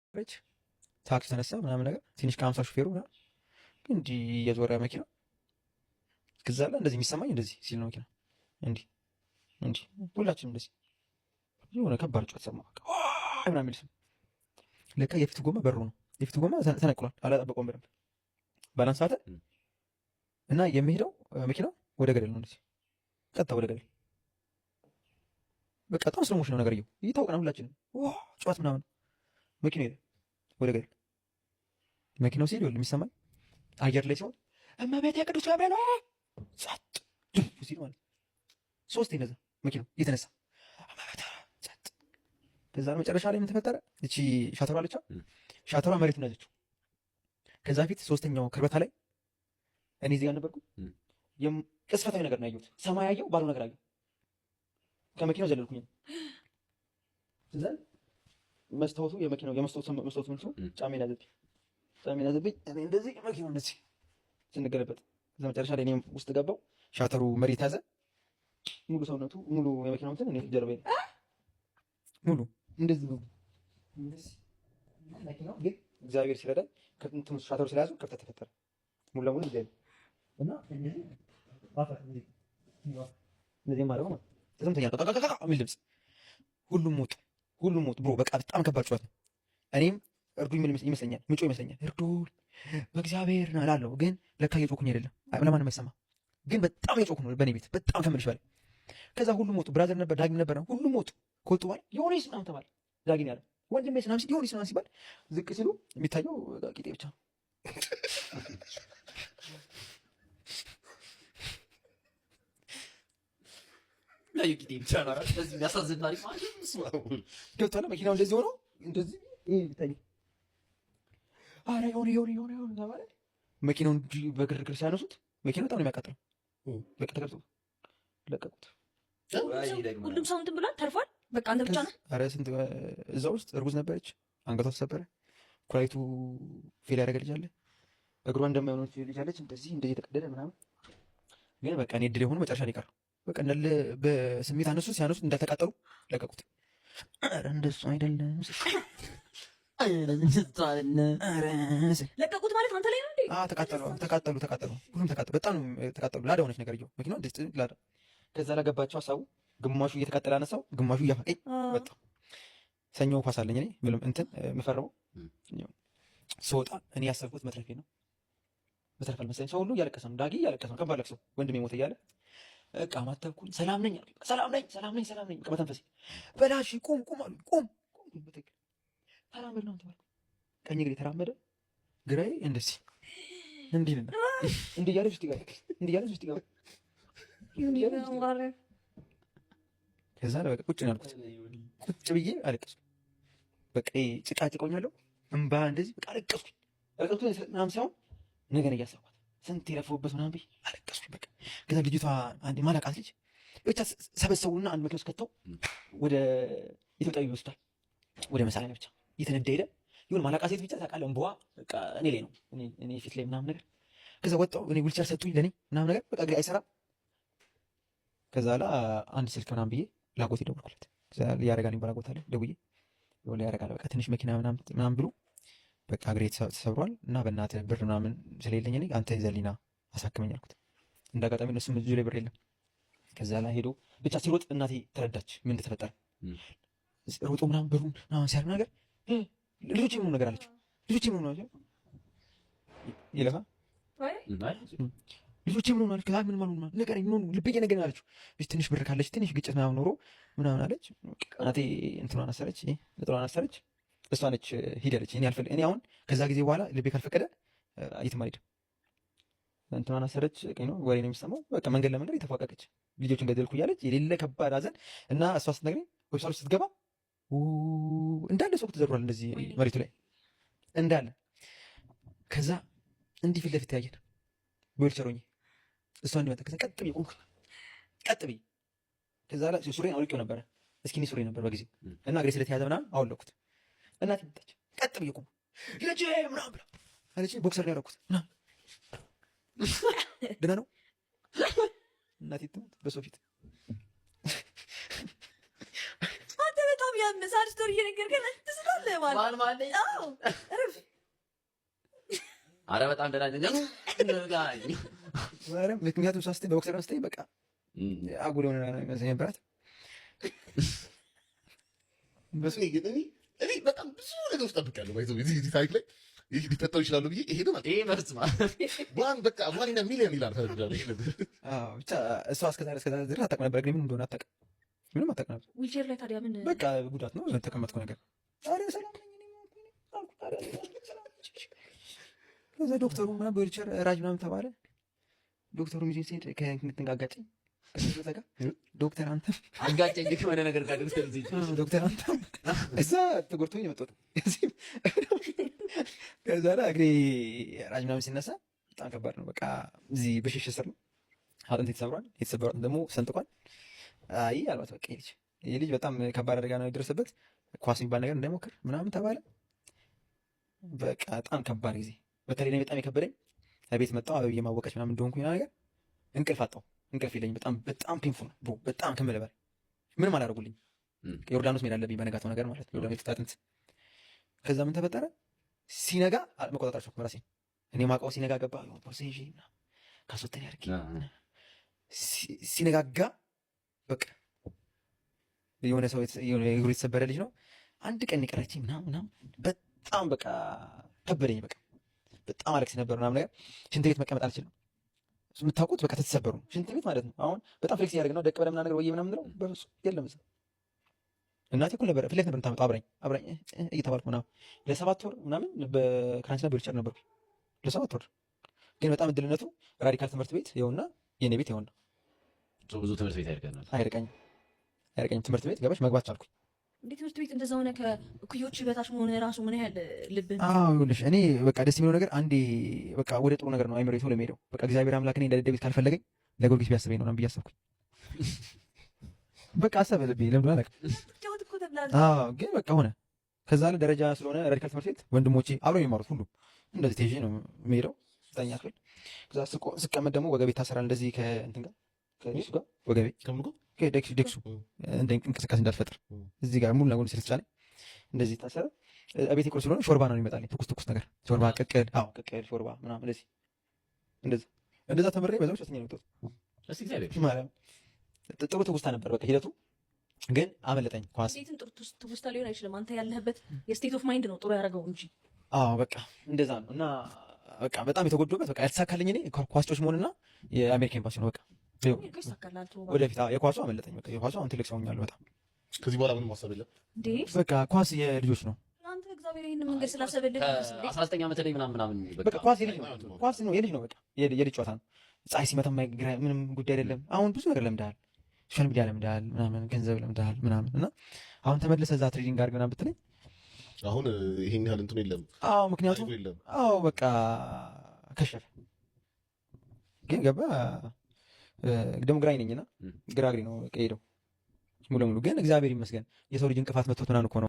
ነበረች። ታክሲ ተነሳ ምናምን ነገር ትንሽ ከ50 ሹፌሩ ምናምን እንዲህ እየዞረ መኪና ከዛ ላይ እንደዚህ የሚሰማኝ እንደዚህ ሲል ነው መኪና እንዲህ እንዲህ ሁላችንም እንደዚህ የሆነ ከባድ ጩኸት ሰማ ምናምን የሚል ስም። ለካ የፊቱ ጎማ በሩ ነው። የፊቱ ጎማ ተነቅሏል። አላጠበቀውም በደንብ balance ሳተ እና የሚሄደው መኪናው ወደ ገደል ነው። እንደዚህ ቀጥታ ወደ ገደል። በቃ በጣም slow motion ነው ነገርየው። ይታወቀናል ሁላችንም። ዋ ጩኸት ምናምን መኪናው ሄደ ወደ ገደል። መኪናው ሲሄድ ይኸውልህ የሚሰማኝ አየር ላይ ሲሆን እመቤቴ ቅዱስ ገብርኤል ጸጥ ድፍ ሲል ማለት ሶስት ይነዛ መኪናው እየተነሳ እመቤቴ ጸጥ። ከዛ መጨረሻ ላይ ምን ተፈጠረ? እቺ ሻተሯ አለቻ ሻተሯ መሬቱን ያዘችው። ከዛ ፊት ሶስተኛው ከርበታ ላይ እኔ እዚህ ጋር ነበርኩ። ቅስፈታዊ ነገር ነው ያየሁት። ሰማይ አየሁ፣ ባዶ ነገር አየሁ። ከመኪናው ዘለልኩኝ። ከዛ መስታወቱ የመኪናው የመስታወቱ መስታወቱ መልሶ ጫሜን ያዘብኝ፣ ጫሜን ያዘብኝ። እኔ እንደዚህ መኪናው እንደዚህ ስንገለበጥ ከዛ መጨረሻ ላይ እኔ ውስጥ ገባው። ሻተሩ መሬት ያዘ። ሙሉ ሰውነቱ ሙሉ የመኪናው እንትን እኔ ጀርባዬ ሙሉ እንደዚህ ነው እንደዚህ መኪናው ግን እግዚአብሔር ሲረዳኝ ከእንትኑ ሻተሩ ስለያዙ ክፍተት ተፈጠረ። ሙሉ ለሙሉ እግዚአብሔር እና እንደዚህ አፈር እንደዚህ ማድረግ ማለት ተሰምቶኛል። ቃቃቃቃ የሚል ድምፅ ሁሉም ሞቱ፣ ሁሉም ሞቱ bro በቃ በጣም ከባድ ጩኸት ነው። እኔም እርዱኝ ምን ይመስለኛል ምጮ ይመስለኛል እርዱኝ በእግዚአብሔር ነው እላለሁ። ግን ለካ እየጮኩኝ አይደለም፣ ለማንም አይሰማ። ግን በጣም እየጮኩ ነው በእኔ ቤት በጣም ከምልሽ በላይ። ከዛ ሁሉም ሞቱ። Brother ነበር፣ ዳግም ነበር፣ ሁሉም ሞቱ። ከወጡ በኋላ የሆነ ምናምን ተባለ። ዳግም ያለ ወንድሜ ምናምን ሲል የሆነ ምናምን ሲባል ዝቅ ሲሉ የሚታየው ቂጤ ብቻ ነው። ቂጤ ብቻ ነው። በዚህ የሚያሳዝን ታሪክ ማለት ነው። ገብቶሃል? መኪናው እንደዚህ ሆኖ እንደዚህ ይሄ ይታያል። ኧረ የሆነ የሆነ የሆነ የሆነ ተባለ። መኪናውን በግርግር ሲያነሱት መኪናው በጣም ነው የሚያቃጥለው። በቃ ተገብቶ ለቀቁት። ሁሉም ሰው እንትን ብሏል፣ ተርፏል። በቃ አንተ ብቻ ነህ። ኧረ ስንት እዛ ውስጥ እርጉዝ ነበረች፣ አንገቷ ተሰበረ፣ ኩላሊቱ fail ያደረገ ልጅ አለ፣ እግሯ እንደማይሆነች ልጅ አለች፣ እንደዚህ እንደዚህ የተቀደደ ምናምን። ግን በቃ እኔ እድል የሆኑ መጨረሻ ላይ ቀረው። በቃ እንዳለ በስሜት አነሱት። ሲያነሱት እንዳልተቃጠሉ ለቀቁት። ኧረ እንደሱ አይደለም ለቀቁት ማለት አንተ ላይ ነው እንዴ? ተቃጠሉ፣ ተቃጠሉ፣ ተቃጠሉ፣ ሁሉም ተቃጠሉ። በጣም ተቃጠሉ። ላዳ ሆነች ነገርየው። መኪናው እንደዚህ ላዳ። ከዛ ላገባቸው ሀሳቡ ግማሹ እየተቃጠለ አነሳው፣ ግማሹ እያፋቀኝ ወጣ። ሰኞ ኳስ አለኝ እኔ ምንም እንትን የምፈርመው ስወጣ እኔ ያሰብኩት መትረፌ ነው። መትረፍ አልመሰለኝ። ሰው ሁሉ እያለቀሰ ነው። ዳጊ እያለቀሰ ነው። ከባድ ለቅሶ ወንድሜ ሞተ እያለ በቃ ማተብኩኝ። ሰላም ነኝ አልኩኝ። ሰላም ነኝ፣ ሰላም ነኝ፣ ሰላም ነኝ። በቃ መተንፈሴ በላሽ። ቁም ቁም አሉኝ። ቁም ቁም። በትክክል ተራመድ ነው ተባልኩ። ቀኝ እግሬ ተራመደ፣ ግራዬ እንደዚህ እንዲህ ነበር። እንዲህ እያለ ውስጥ ይገባል፣ እንዲህ እያለ ውስጥ ይገባል፣ እንዲህ እያለ ውስጥ ይገባል። ከዛ በቃ ቁጭ ነው ያልኩት። ቁጭ ብዬ አለቀስኩ። በቃ ጭቃ ጭቆኛለሁ፣ እምባ እንደዚህ በቃ አለቀስኩኝ። አለቀስኩኝ ምናምን ሳይሆን ነገር እያሰብኳት ስንት የለፈውበት ምናምን ብዬ አለቀስኩኝ። በቃ ከዛ ልጅቷ አንድ ማላቃት ልጅ ብቻ ሰበሰቡና አንድ መኪና ውስጥ ከተው ወደ ኢትዮጵያ ይወስዳል፣ ወደ መሳሪያ ብቻ እየተነዳ ሄደ። ይሁን ማላቃ ሴት ብቻ ታውቃለህ፣ እምባዋ በቃ እኔ ላይ ነው እኔ ፊት ላይ ምናምን ነገር። ከዛ ወጣሁ እኔ ዊልቸር ሰጡኝ ለእኔ ምናምን ነገር በቃ እግሬ አይሰራም። ከዛ ላ አንድ ስልክ ምናምን ብዬ ላጎቴ ደወልኩለት። ከዛ ያረጋል የሚባል አጎት አለ። ደውዬ የሆነ ያረጋል በቃ ትንሽ መኪና ምናምን ብሎ በቃ እግሬ ተሰብሯል እና በእናትህ ብር ምናምን ስለሌለኝ እኔ አንተ ይዘህልኝ አሳክመኝ አልኩት። እንደ አጋጣሚ እነሱም እጁ ላይ ብር የለም። ከዛ ላይ ሄዶ ብቻ ሲሮጥ እናቴ ተረዳች ምን እንደተፈጠረ። ሮጦ ምናምን ብሩን ምናምን ሲያደርግ ነገር ልጆች የምኑ ነገር አለችው። ልጆች የምኑ ነው ይለፋ ልጆች የምኑ ነው አለች። ከዛ ምን ማለት ነው ንገረኝ፣ ምን ሆኑ ልቤ ነገር አለችው። ትንሽ ብር ካለች ትንሽ ግጭት ምናምን ኖሮ ምናምን አለች። እናቴ እንትኗን አሰረች፣ ነጠላዋን አሰረች። እሷ ነች ሂድ አለች። እኔ አልፈልግም። እኔ አሁን ከዛ ጊዜ በኋላ ልቤ ካልፈቀደ የትም አልሄድም። እንትኗን አሰረች። ቀኝ ነው ወሬ ነው የሚሰማው። በቃ መንገድ ለመንገድ የተፏቀቀች ልጆችን ገደልኩ እያለች የሌለ ከባድ ሐዘን እና እሷ ስትነግረኝ ሆስፒታል ውስጥ ስትገባ እንዳለ ሰው ተዘርሯል እንደዚህ መሬቱ ላይ እንዳለ። ከዛ እንዲህ ፊት ለፊት ተያየን በዊልቸር ሆኜ እሷ እንዲመጣ ከዛ ቀጥ ብዬ ቆምኩ። ቀጥ ብዬ ከዛ ላይ ሱሬን አውልቄው ነበረ፣ skinny ሱሬ ነበር በጊዜው እና እግሬ ስለተያዘ ምናምን አወለኩት። እናቴ መጣች። ቀጥ ብዬ ቆምኩ። ልጄ ምናምን ብላ አለች። Boxer ነው ያደረኩት ምናምን ደህና ነው እናቴ ትሙት በሰው ፊት አንተ በጣም ያመሳል story እየነገርከን። አለ ማለት። መሀል መሀል ላይ። አዎ፣ እረፍ። አረ በጣም ደህና ነኝ። ማርያም፣ ምክንያቱም እሷ ስትለኝ በ boxer ስትለኝ በቃ አጉል የሆነ ነገር ይመስለኝ ነበራት። እኔ ግን እኔ በጣም ብዙ ነገሮች ጠብቄያለሁ። By the way እዚህ ታሪክ ላይ ይህ ሊፈጠሩ ይችላሉ ብዬ ይሄንን ይሄ መርዝ ማለት One በቃ one in million ይላል ፈረንጅ ይሄ ነገር። አዎ፣ ብቻ እሷ እስከዛሬ ድረስ አታውቅም ነበር፣ ግን ምን እንደሆነ አታውቅም። ምንም አታውቅም ነበር። ዊልቼር ላይ ታዲያ ምን? በቃ ጉዳት ነው የተቀመጥኩ ነገር። ኧረ ሰላም ነኝ እኔ አልኩ። ኧረ ሰላም ነኝ። ከዛ ዶክተሩ ምናምን በዊልቸር ራጅ ምናምን ተባለ። ዶክተሩ ይዞኝ ሲሄድ ከእንትን ጋር አጋጨኝ፣ ከዛ ጋር ዶክተር አንተም አጋጨኝ ከሆነ ነገር ጋር ዶክተር እዚህ። ዶክተር አንተም እዛ ተጎድቶኝ ነው የመጣሁት። ከዛ ላይ እግሬ ራጅ ምናምን ሲነሳ በጣም ከባድ ነው። በቃ እዚህ በሽሽ ስር ነው አጥንት ተሰብሯል። የተሰበረው አጥንት ደግሞ ሰንጥቋል። አይ አልባት በቃ ይህ ልጅ በጣም ከባድ አደጋ ነው የደረሰበት። ኳስ የሚባል ነገር እንዳይሞክር ምናምን ተባለ። በቃ በጣም ከባድ ጊዜ። በተለይ እኔ በጣም የከበደኝ ቤት መጣሁ አበብዬ ማወቀች ምናምን እንደሆንኩኝ ምናምን ነገር እንቅልፍ አጣሁ። እንቅልፍ የለኝም። በጣም በጣም painful ነው bro፣ በጣም ከምልህ በላይ ምንም አላደረጉልኝ። ዮርዳኖስ መሄድ አለብኝ በነጋታው ነገር ማለት ነው። ዮርዳኖስ አጥንት። ከዛ ምን ተፈጠረ? ሲነጋ መቆጣጠር አልቻልኩም ራሴን። እኔ ማውቀው ሲነጋ ገባ የሆነ ቦርሳ ይዤ ምናምን ካስወተን ያድርጌ ሲነጋጋ በቃ የሆነ ሰው የሆነ እግሩ የተሰበረ ልጅ ነው። አንድ ቀን የቀረችኝ ምናምን ምናምን በጣም በቃ ከበደኝ። በቃ በጣም አለቅስ ነበር ምናምን ነገር። ሽንት ቤት መቀመጥ አልችልም። የምታውቁት በቃ ተተሰበሩ ነው ሽንት ቤት ማለት ነው። አሁን በጣም flex እያደረግን ነው ደቅ ብለን ምናምን ነገር ወይ ምናምን ነው፣ በፍጹም የለም እዛ። እናቴ እኮ ነበር ፊት ለፊት ነበር የምታመጣው አብራኝ አብራኝ እየተባልኩ ምናምን ለ7 ወር ምናምን በክራንችና በዊልቸር ነበርኩ ለ7 ወር። ግን በጣም እድልነቱ ራዲካል ትምህርት ቤት ይኸውና የኔ ቤት ይኸውና። ብዙ ትምህርት ቤት አይርቀናል። አይርቀኝም አይርቀኝም። ትምህርት ቤት ገባች መግባት ቻልኩኝ። እንዴ፣ ትምህርት ቤት እንደዛ ሆነ ከእኩዮች በታች መሆን ራሱ ምን ያህል ልብህ አዎ ይኸውልሽ፣ እኔ በቃ ደስ የሚለው ነገር አንዴ በቃ ወደ ጥሩ ነገር ነው አይምሮዬ ቶሎ የሚሄደው። በቃ እግዚአብሔር አምላክ እኔ እንደ ደደቢት ካልፈለገኝ ለጊዮርጊስ ቢያስበኝ ነው ምናምን ብዬ አሰብኩኝ። በቃ አሰበ ልቤ ለምን አላውቅም። ጫወት እኮ ተብላል። አዎ ግን በቃ ሆነ። ከዛ ላይ ደረጃ ስለሆነ ራዲካል ትምህርት ቤት ወንድሞቼ አብረው የሚማሩት ሁሉ እንደዚህ ተይዤ ነው የምሄደው ዘጠነኛ ክፍል። ከዛ ስቀመጥ ደግሞ ወገቤ ታሰራል እንደዚህ ከእንትን ጋር ከዴክሱ ጋር ወገቤ ከምኑ ጋር? ከዴክሱ እንደ እንቅስቃሴ እንዳልፈጥር እዚህ ጋር ሙሉ ለሙሉ ስለተጫነኝ እንደዚህ ታሰረ። እቤቴ ቁርስ ስለሆነ ሾርባ ነው የሚመጣልኝ፣ ትኩስ ትኩስ ነገር ሾርባ፣ ቅቅል፣ አዎ ቅቅል ሾርባ ምናምን እንደዚህ እንደዛ እንደዛ ተምሬ በዛው ሶስተኛ ነው የወጣሁት። እስቲ እግዚአብሔር ማርያም ጥሩ ትውስታ ነበር። በቃ ሂደቱ ግን አመለጠኝ ኳስ። እንዴትም ጥሩ ትውስታ ሊሆን አይችልም። አንተ ያለህበት የ state of mind ነው ጥሩ ያደረገው እንጂ። አዎ በቃ እንደዛ ነው። እና በቃ በጣም የተጎዳሁበት በቃ ያልተሳካልኝ እኔ ኳስ ጮች መሆንና የአሜሪካ ኤምባሲ ነው። በቃ ይኸው እኮ ይሳካልሃል። ተወው። ወደፊት አዎ፣ የኳሱ አመለጠኝ። በቃ የኳሱ አሁን ትልቅ ሰው ሆኛለሁ በጣም። ከዚህ በኋላ ምንም ማሰብ የለም። እንዴ። በቃ ኳስ የልጆች ነው። አንተ እግዚአብሔር ይህንን መንገድ ስላሰበልህ ነው እንዴ? 19 ዓመት ላይ ምናምን ምናምን በቃ በቃ ኳስ የልጅ ነው። ኳስ ነው የልጅ ነው። በቃ የልጅ ጨዋታ ነው። ፀሐይ ሲመታ የማይግራ ምንም ጉዳይ አይደለም። አሁን ብዙ ነገር ለምደሃል፣ social media ለምደሃል፣ ምናምን ገንዘብ ለምደሃል ምናምን እና አሁን ተመልሰህ እዛ trading አድርግ ምናምን ብትለኝ አሁን ይሄን ያህል እንትኑ የለም። አዎ ምክንያቱም ታሪኩ የለም። አዎ በቃ ከሸፈ። ግን ገባ ደግሞ ግራኝ ነኝና ግራ እግሬ ነው በቃ የሄደው ሙሉ ለሙሉ። ግን እግዚአብሔር ይመስገን የሰው ልጅ እንቅፋት መጥቶት ምናምን እኮ ነው።